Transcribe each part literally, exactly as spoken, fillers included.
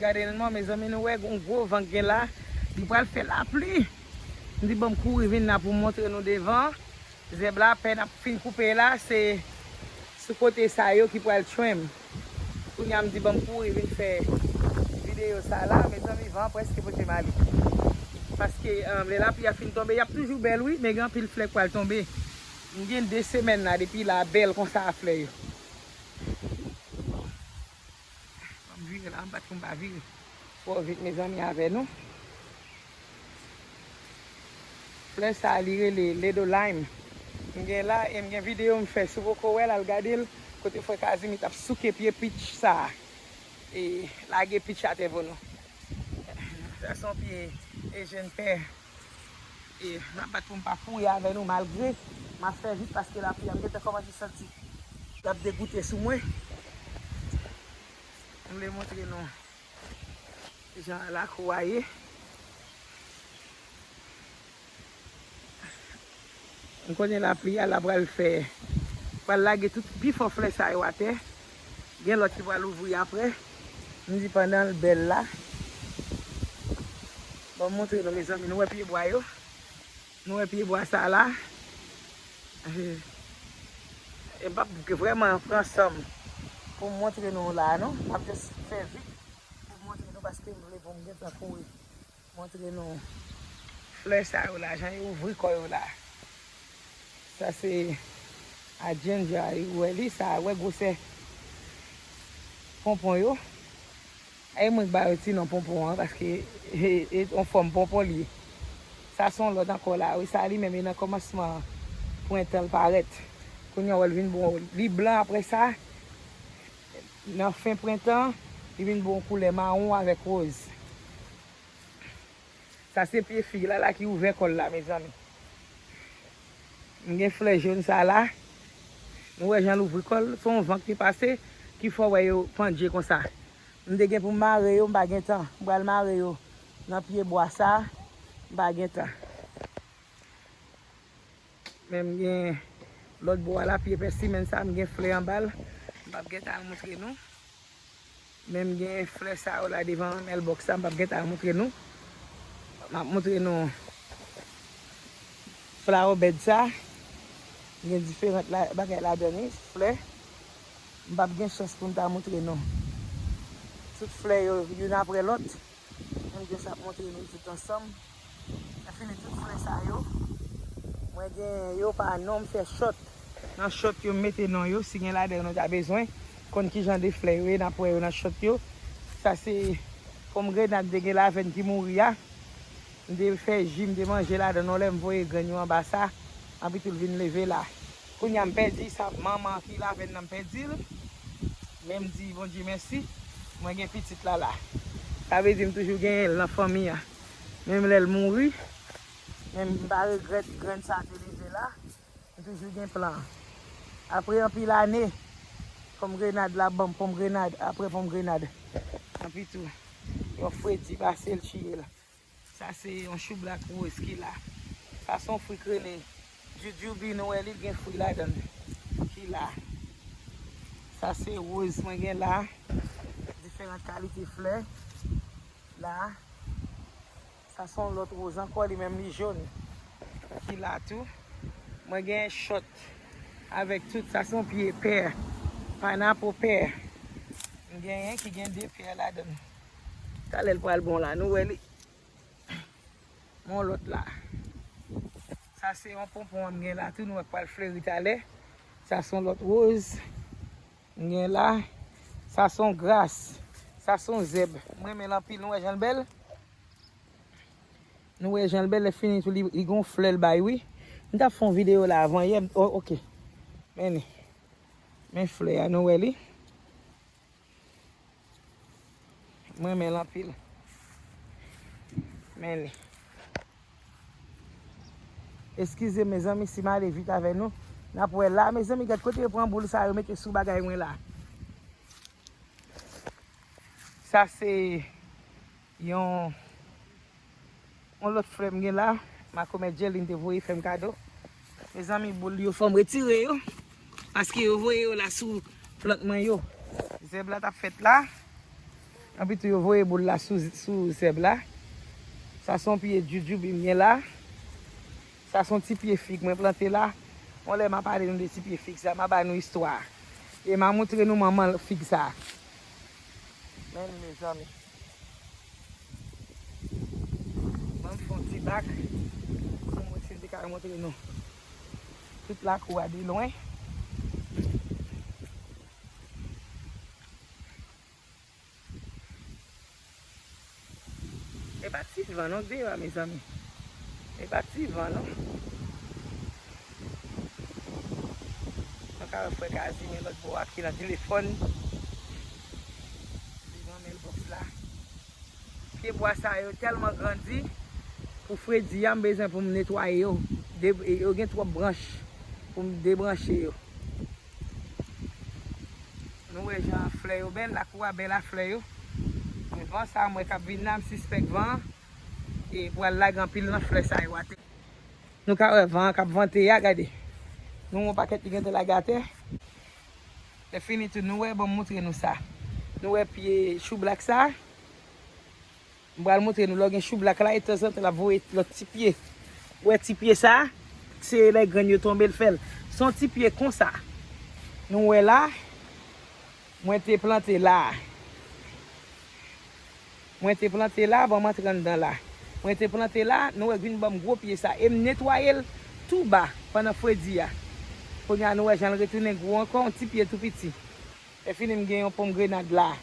Gade non, mezanmi, nou wè yon gwo van k gen la. Li pral fè lapli. M di, "Ban m kouri vin la pou m montre nou devan." Zèb la, apèn ap fin koupe la, se sou kote sa yo ki pral trim. Kounye a, m di, "Ban m kouri vin fè videyo sa la." Mezanmi, van an prèske pote m ale. Paske, um, lè lapli a fin tonbe, y ap toujou bèl, wi, men gen anpil flè k pral tonbe. M gen de semèn la, depi la bèl konsa a flè yo. Ban m vire la, m bat pou m pa vire twò vit, mezanmi, avè nou. Flè sa a, li rele Little Lime. M gen la, e m gen videyo m fè. Si w poko wè l, al gade l, kote frè Kazimi t ap souke pye peach sa a. E lage peach atè pou nou. Sa se yon pye Asian pear. E m ap bat pou m pa kouri avè nou, malgre m ap fè vit paske lapli a, m gentan kòmanse santi l ap degoute sou mwen. M vle montre nou jan lakou a ye. M konnen lapli a la pral fè, pral lage tout pifò flè sa yo atè. Gen lòt ki pral ouvri apre. M di pandan l bèl la. Bon, m montre nou, mezanmi, nou wè pyebwa yo? Nou wè pyebwa sa la? E m p ap vrèman pran san m pou m montre nou la, non. M ap just fè vit pou m montre nou paske m vle pou m gentan kouri montre nou flè sa yo la, jan yo ouvri kò yo la. Sa se hydrangea, ou wè li, sa, wè gwosè ponpon yo. E mwen k ba yo ti non ponpon an, paske e, e, e yon fòm ponpon li ye. Sa se yon lòt ankò la, wi, sa li menm e nan kòmansman prentan l parèt. Kounye a w wè l vin bon, li blan apre sa, nan fen prentan, li vin bon koulè mawon avèk woz. Sa se pye fig la, la ki ouvè kò l la, mezanmi. M gen flè jòn sa la. Nou wè jan l ouvri kò l, se yon van ki te pase, ki fè w wè yo pandje konsa. M te gen pou m mare yo, m pa gen tan. M pral mare yo nan pyebwa sa, m pa gen tan. Men m gen lòt bò a la, pye pèsimèn sa, m gen flè anba l. M p ap gentan al montre nou. Men m gen flè sa yo la devan mailbox sa, m p ap gentan al montre nou. M ap montre nou flower bed sa. M gen diferan la, bagay ladan li, flè. M p ap gen chans pou m ta montre nou tout flè yo, youn apre lòt. M just ap montre nou tout ansanm. Lè fini tout flè sa yo, mwen gen yo pa non, m fè chòt. Nan chòt yo, m mete non yo, si gen ladan yo nou ta bezwen konn ki jan de flè yo ye, n ap wè yo nan chòt yo. Sa se pòmgrenad m te gen lavèn ki mouri a. M te fè ji, m te manje ladan l, yon lè m voye grenn yo anba sa, anpi tou l vin leve la. Kounye a m pèdi sa, manman ki lavèn nan m pèdi l. Men m di Bondye mèsi, mwen gen pitit la la. Sa vle di m toujou genyen l nan fanmi an. Menm lè l mouri, men m pa regrèt grenn sa te leve la. M toujou gen plan. Apre anpil ane, pòmgrenad la ban m pòmgrenad, apre pòmgrenad. Anpi tou, yon fredi pase l tiye l. Sa se yon chou black rose ki la. Sa se yon fwi k rele jujube, nou wè li gen fwi ladan l. Ki la. Sa se woz mwen gen la. Diferan kalite flè. La. Sa se yon lòt woz ankò, li menm li jòn. Ki la tou. Mwen gen chòt avèk tout. Sa se yon pye pè. Pineapple pear. M genyen ki gen de pè ladan l. Talè l pral bon la, nou wè li. Yon lòt la. Sa se yon ponpon m gen la tou, nou wè k pral fleri talè. Sa se yon lòt woz m gen la. Sa se yon gras. Sa se yon zèb. M renmen l anpil, nou wè jan l bèl? Nou wè jan l bèl, lè fini tou li, li gon flè l bay, wi. M t ap fè yon videyo la avan yè, m, oh, ok. Men li. Men flè a, nou wè li? M renmen l anpil. Men li. Eskize, mezanmi, si m ale vit avè nou. N ap wè la, mezanmi, gad kote yo pran boul sa, yo mete sou bagay mwen la. Sa se yon, yon lòt flè m gen la. Makomè Jelin te voye fè m kado. Mezanmi, boul yo, fò m retire yo. Paske yo voye yo la sou plant mwen yo. Zèb la t ap fèt la. Anpi tou yo voye boul la sou, sou zèb la. Sa se yon pye djoudjoub m gen la. Sa se yon ti pye fig mwen plante la. Yon lè m a pale nou de ti pye fig sa, m a ba nou istwa a. E m a montre nou manman fig sa. Men li, mezanmi. Ban m fè yon ti bak pou mwen si m te ka montre nou tout lakou a de lwen. E pa ti van non deyò a, mezanmi. E pa ti van non. Mwen ka wè frè Kazime lòt bò a ki nan telefòn. Li nan mailbox la. Pyebwa sa yo tèlman grandi, pou fredi a, m bezwen pou m netwaye yo. De, yo gen twòp branch pou m debranche yo. Nou wè jan flè yo bèl, lakou a bèl a flè yo. Men van sa a m wè k ap vin la, m sispèk van an e pral lage anpil nan flè sa yo atè. Nou ka wè van an k ap vante a, gade. Nou wè yon pakèt li gentan lage atè. Lè fini tou, nou wè, ban m montre nou sa. Nou wè pye choublak sa a? M pral montre nou lè w gen choublak la, e tanzantan l ap voye lòt ti pye. Ou wè ti pye sa a? Se lè grenn yo tonbe l fè l. Se yon ti pye konsa. Nou wè la, mwen te plante la. Mwen te plante la, ban m antre anndan la. Mwen te plante la, nou wè vin ban m gwo pye sa. E m netwaye l tou ba pandan fredi a. Kounye a nou wè jan l retounen gwo ankò, yon ti pye tou piti. Lè fini m gen yon ponm grenad la.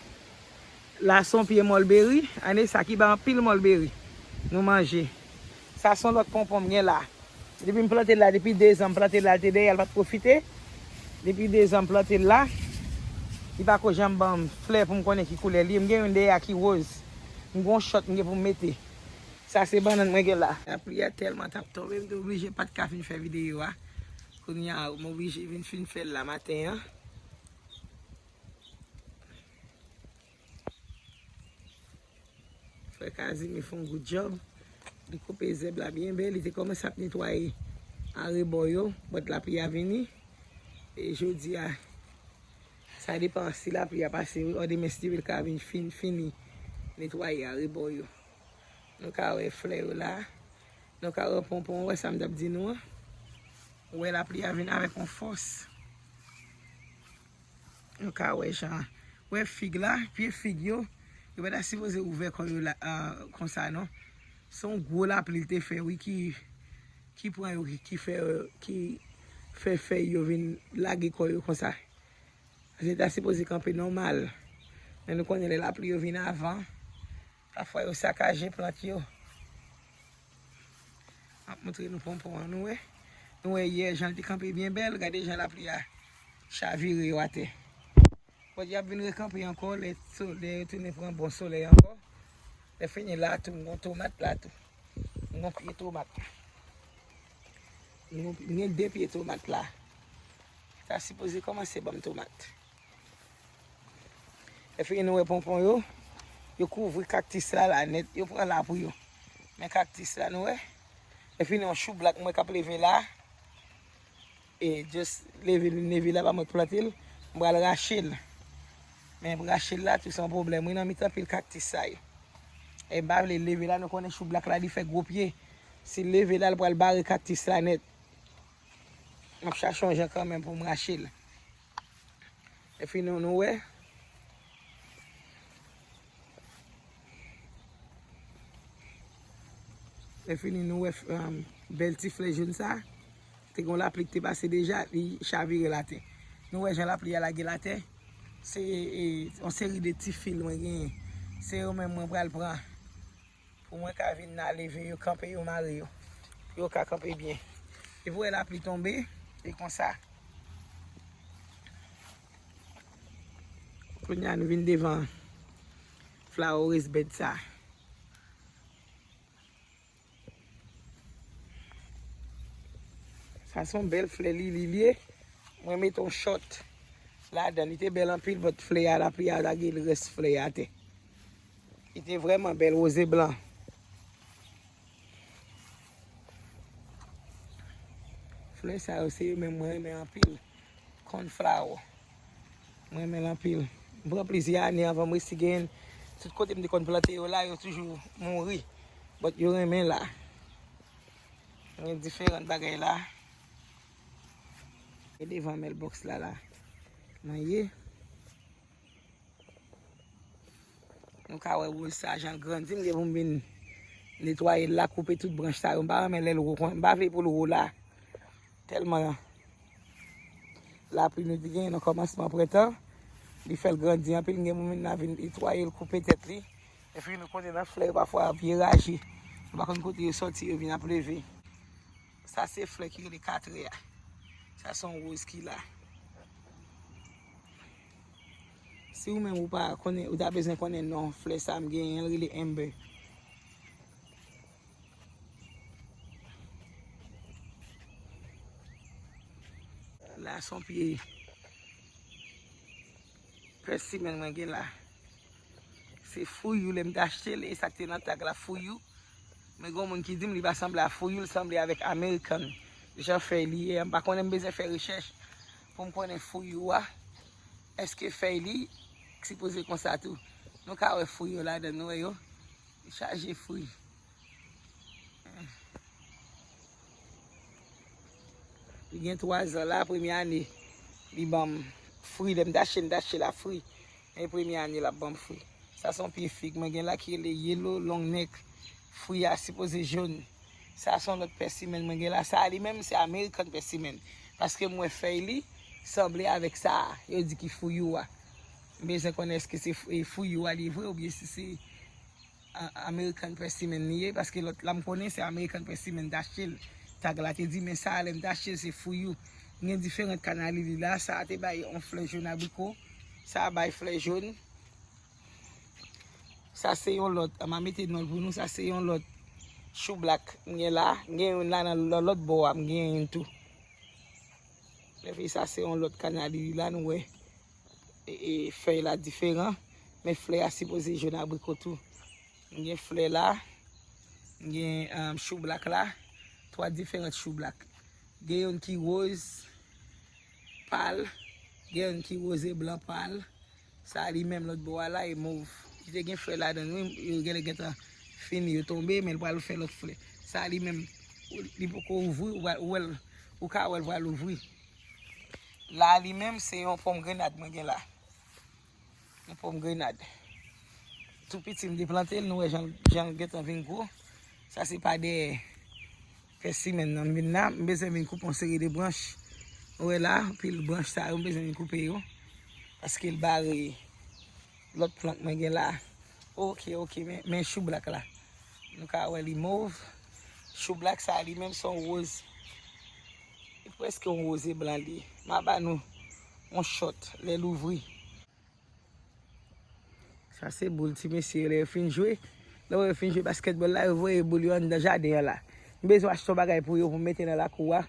La se yon pye mòlberi, ane sa ki bay anpil mòlberi. Nou manje. Sa se yon lòt ponpon m gen la. Depi m plante l la, depi dezan m plante l la, l te dèyè, l pa t pwofite. Depi dezan m plante l la, li pa ko janm ban m flè pou m konnen ki koulè l ye. M gen youn dèyè a ki woz. M gen yon chòt m gen pou m mete. Sa se bannann mwen gen la. Lapli a tèlman t ap tonbe, m te oblije pa t ka fin fè videyo a. Kounye a, m oblije vin fin fè l la maten an. Frè Kazime fè yon good job. Li koupe zèb la byen bèl. Li te kòmanse ap netwaye arebò yo, but lapli a vini. E jodi a, sa depann si lapli a pase wi. Ò demen, si Dye vle, l ka vin fin, fini netwaye arebò yo. Nou ka wè flè yo la. Nou ka wè ponpon, wè sa m t ap di nou an. Ou wè lapli a vin avèk yon fòs. Nou ka wè jan, wè fig la, pye fig yo, yo pa ta sipoze ouvè kò yo la, a, konsa non. Se yon gwo lapli l te fè wi ki, ki pran yo, ki, ki fè, ki fè fèy yo vin lage kò yo konsa. Yo ta sipoze kanpe nòmal. Men nou konnen lè lapli yo vin avan, pafwa yo sakaje plant yo. M ap montre nou ponpon an, nou wè. Nou wè yè jan l te kanpe byen bèl, gade jan lapli a chavire yo atè. Bon, y ap vin rekanpe ankò lè so-, lè yo tounen pran bon solèy ankò. Lè fini la tou, m gon tomat la tou. M gon pye tomat. M gon, m gen de pye tomat la. Sa sipoze kòmanse ban m tomat. Lè fini nou wè ponpon yo, yo kouvri kaktis la la nèt, yo pran la pou yo. Men kaktis la nou wè. Lè fini yon choublak mwen k ap leve la. E just leve l, leve la pa mwen k plante l, m pral rache l. Men rache l la tou se yon pwoblèm wi nan mitan pil kaktis sa yo. E m pa vle leve la, nou konnen choublak la li fè gwo pye. Si l leve la, l pral bare kaktis la nèt. M ap chache yon jan kanmenm pou m rache l. Epi nou, nou wè. Lè fini, nou wè, um, bèl ti flè jòn sa. Te gen yon lapli ki te pase deja, li chavire l atè. Nou wè jan lapli a lage l atè. Se, e, yon seri de ti fil mwen genyen. Se yo menm mwen pral pran. Pou mwen ka vin nan leve yo, kanpe yo, mare yo. Pou yo ka kanpe byen. Epi w wè lapli tonbe, e konsa. Kounye a nou vin devan flowers bed sa. Sa se yon bèl flè lili li ye. Mwen mete yon chòt ladan. Li te bèl anpil, but flè a, lapli a lage rès flè a atè. Li te vrèman bèl, woze blan. Flè sa yo, se yo menm mwen renmen anpil. Cornflower. Mwen renmen l anpil. M pran plizyè ane anvan m resi genyen l. Tout kote m te konn plante yo la, yo toujou mouri. But yo renmen la. Gen diferan bagay la. E devan mailbox la la. Mwen ye. Nou ka wè woz sa jan l grandi. M gen pou m vin netwaye l la, koupe tout branch sa yo. M pa renmen lè l wo kon, m pa vle pou l wo la. Tèlman lapli nou te genyen nan kòmansman prentan, li fè l grandi anpil. M gen pou m vin la vin netwaye l, koupe tèt li. Epi nou konnen nan flè yo pafwa vye raje. Nou pa konn kote yo sòti, yo vin ap leve. Sa se flè ki rele katrè a. Sa se yon woz ki la. Si ou menm ou pa konnen, ou ta bezwen konnen non flè sa m genyen, l rele Amber. La se yon pye pèsimenn mwen gen la. Se Fuyu, lè m te achte l, e sa k te nan tag la, Fuyu. Men gen yon moun ki di m li pa sanble a Fuyu, l sanble avèk American. Jan fèy li ye a, m pa konnen, m bezwen fè rechèch pou m konnen Fuyu a. Èske fèy li sipoze konsa tou? Nou ka wè fwi yo ladan, nou wè yo. Li chaje fwi. Li gen twa zan la, premye ane, li ban m fwi. Lè m t achte l, m t achte l a fwi. E premye ane l ap ban m fwi. Sa se yon pye fig mwen gen la ki rele yellow long neck. Fwi a sipoze jòn. Sa se yon lòt pèsimenn mwen gen la. Sa a li menm se American pèsimenn. Paske m wè fèy li sanble avèk sa a. Yo di ki Fuyu a. M bezwen konnen èske se Fu-, e Fuyu a li vre oubyen si se a-, American pèsimenn li ye, paske lòt la m konnen se American pèsimenn m t achte l. Tag la te di, men sa a lè m t achte l se Fuyu. M gen diferan kanali li la, sa a te bay yon flè jòn abriko, sa a bay flè jòn. Sa se yon lòt, m a mete non l pou nou, sa se yon lòt choublak m gen la, m gen youn la nan lò-, lòt bò a, m gen youn tou. Epi sa se yon lòt kanali li la, nou wè. E, e, fèy la diferan, men flè a sipoze jòn abriko tou. M gen flè la, m gen, um, choublak la, twa diferan choublak. Gen youn ki woz pal, gen youn ki woz e blan pal. Sa li menm lòt bò a la e mov. Li te gen flè ladan l, wi, yo genlè gentan fini, yo tonbe, men l pral fè lòt flè. Sa li menm, ou, li poko ouvri, ou, ou wè l, ou ka wè l pral ouvri. La li menm se yon pòmgrenad mwen gen la. Yon pòmgrenad. Tou piti m te plante l, nou wè jan, jan l gentan vin gwo. Sa se pa dèyè pèsimenn nan m vin la. M bezwen vin koupe yon seri de branch. Ou wè la, anpil branch sa yo, m bezwen vin koupe yo. Paske l bare lòt plant mwen gen la. Oke, oke, men, men choublak la. Nou ka wè li mov. Choublak sa li menm se yon woz. Li prèske yon woz e blan li ye. M a ba nou yon shot lè l ouvri. Sa se boul ti mesye yo lè yo fin jwe. Lè yo fin jwe baskètbòl la, yo voye boul yo anndan jaden an la. M bezwen achte yon bagay pou yo, pou m mete nan lakou a.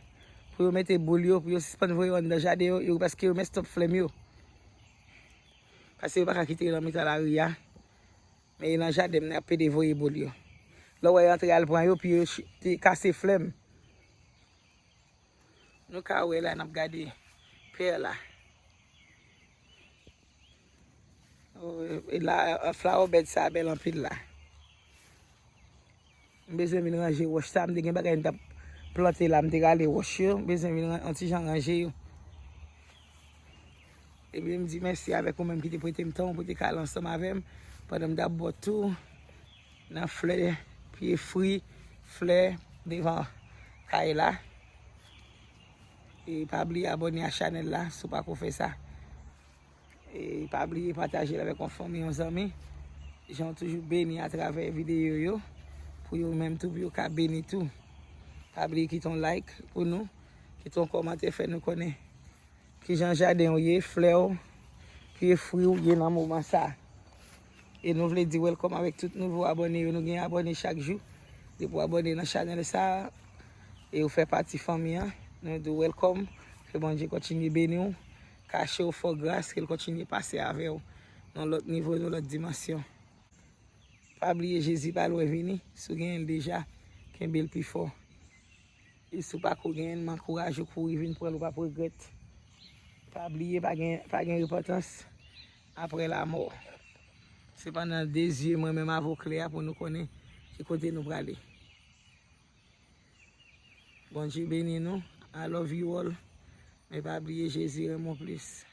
Pou yo mete boul yo, pou yo sispann voye yo anndan jaden yo, yo, paske yo mess up flè m yo. Paske yo pa ka kite yo nan mitan lari a. Men yo nan jaden m nan, y ap pede voye boul yo. Lè w wè yo antre al pran yo, pye yo ch-, te kase flè m. Nou ka wè la, n ap gade pè la. O, e la, flower bed sa bèl anpil la. M bezwen vin ranje wòch sa, m te gen bagay m t ap plante la, m te rale wòch yo, m bezwen vin ran-, yon ti jan ranje yo. Ebyen, m di mèsi avèk ou menm ki te prete m tan w pou te ka al ansanm avè m pandan m t ap bò tou nan flè, pye fwi, flè devan kay la. E pa bliye abòne a chanèl la si w pako fè sa. E pa bliye pataje l avèk yon fanmi, yon zanmi. Jan w toujou beni atravè videyo yo, pou yo menm tou, pou yo ka beni tou. Pa bliye kite yon like pou nou, kite yon kòmantè, fè nou konnen kijan jaden w ye, flè w, pye fwi w ye nan moman sa. E nou vle di welcome avèk tout nouvo abòne yo. Nou gen abòne chak jou. Depi w abòne nan chanèl sa, e ou fè pati fanmi an, nou di w welcome. Ke Bondye kontinye beni w, kache w, fè w gras, ke l kontinye pase avè w nan lòt nivo, nan lòt dimansyon. Pa bliye Jezi pa lwen vini, si w genyen l deja, kenbe l pi fò. E si w pako genyen l, m ankouraje w kouri vin pran l, ou p ap regrèt. Pa bliye, pa gen, pa gen repantans apre lamò. Se pa nan de zye mwen menm avè w klè a pou nou konnen ki kote nou prale. Bondye beni nou. I love you all. Men pa bliye Jezi renmen w plis.